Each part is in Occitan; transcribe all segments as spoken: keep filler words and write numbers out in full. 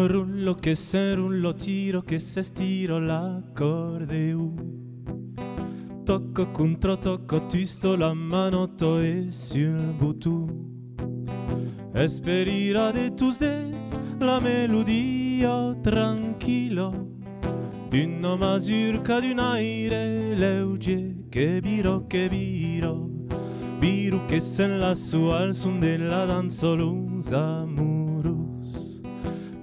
Rullo que s'enrullo, tiro que s'estiro l'acordeon. Toco contra toco, tusto la manota e sul boton. Esperira de tos dets la melodia tranquilla d'una masurca, d'un aire leugier que vira, que vira, viro que s'enlaço al son de la dança los amorós.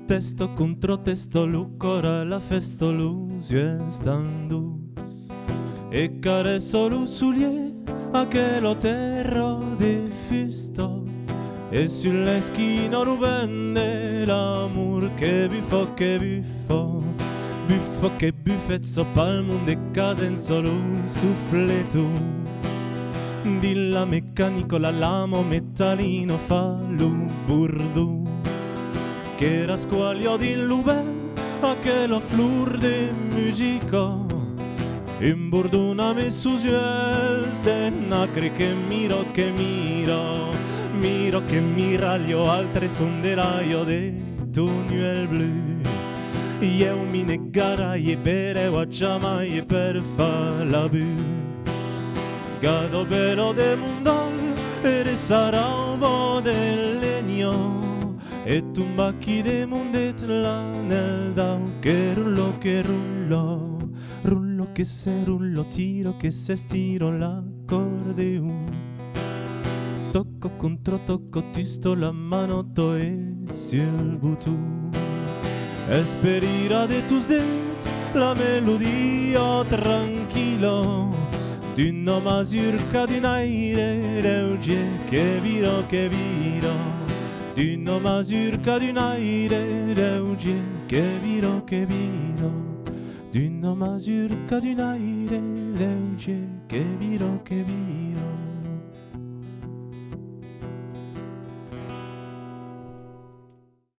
Testa contra testa, lo còr a la fèsta, los uèlhs tan doç. E caressa lo solier, aquela tèrra de fusta. E sus l'esquina lo vent de l'amor que bufa, que bufa, bufa, que bufeja pel mond de casença lo sufleton. Dins la mecanica la lama metallina fa lo bordon. Qu'èra escualha dins lo vent aquela flor de musica. Un bordon amb sos uèlhs de nacre que mira, que mira, mira, que miralha al trefon de l'aiga de ton uèlh blu. Ieu mi negaraie, però a jamai e per far l'abús. Gada bèla de mon dòl e de sa rauba de lenha, e tomba aquí de mon det l'anèl d'au que rullo, que rullo, rullo que s'enrullo, tiro que s'estiro l'acordeon. Toco contra toco, tusto la manota e sul boton. Esperira de tos dets la melodia tranquilla d'una masurca, d'un aire leugier que vira, que vira, d'una masurca, d'un aire leugier que vira, que vira, d'una masurca, d'un aire leugier que vira, que vira,